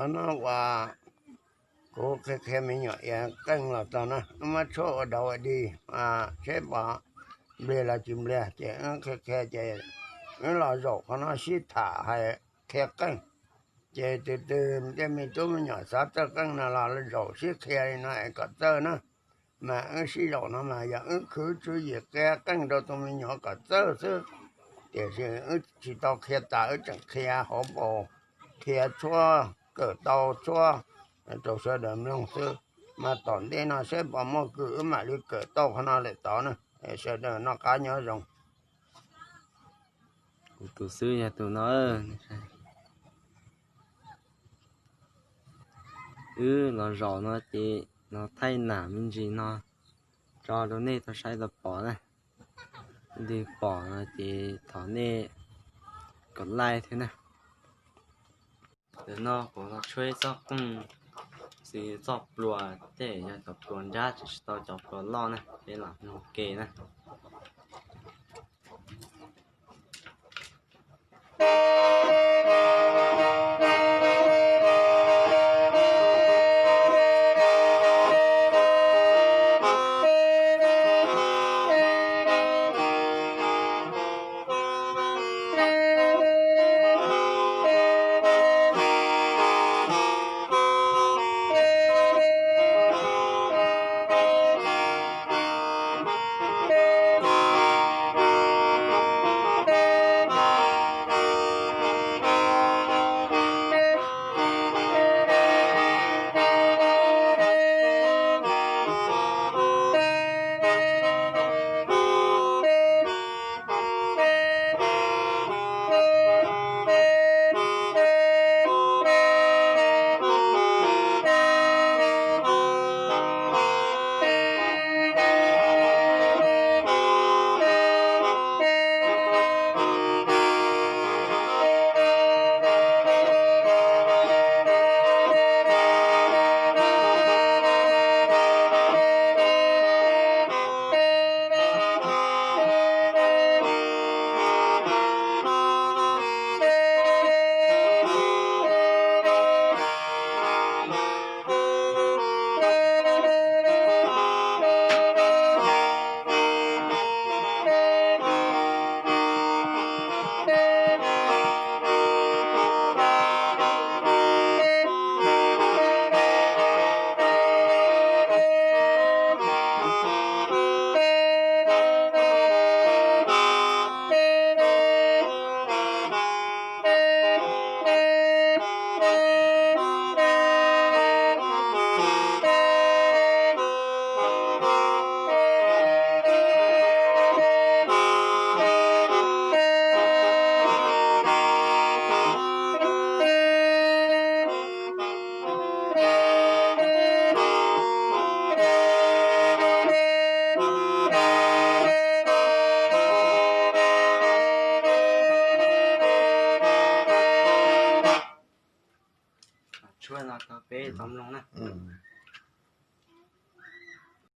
Qhov no uas kuv qhia qhia me nyuam qeej los txog na, wb muab tshuab ua dau ua dig, seb pom npliag los tsis npliag, ces wb qhia qhia ces wb los zaum qhov no sib tham hais qhia qeej. Ces tus twg tej me tub me nyuam xav txawj qeej no los zaum sib qhia li no es kom txawj na. Mas wb sib zaum no mas yog wb khwv tswv yim qhia qeej rau tus me nyuam kom txawj xwb, tiam sis wb tsis tau qhia tas, wb tseem qhia hauv paus, qhia tshuab kawm tau tshuab rau sawv daws mloog xwb. Mas tom ntej no seb puas muaj kws wb mam li kawm tau qhov no lawm tod na. Sawv daws noj qab nyob zoo. Kuv tus xwb yog tus no. Wb los zaum no ces los thaij nam me ntsis no tso rau nej tau saib tau pom na. Leej twg pom no ces thov nej kom like thiab na. Ntawm no kuv los tshuab ib txoj qeej xws txoj pluas, tej yog cov pluas nrab tsis tau cov pluas loj na, peb los mloog ke na. Tshuab no rau peb tau mloog na.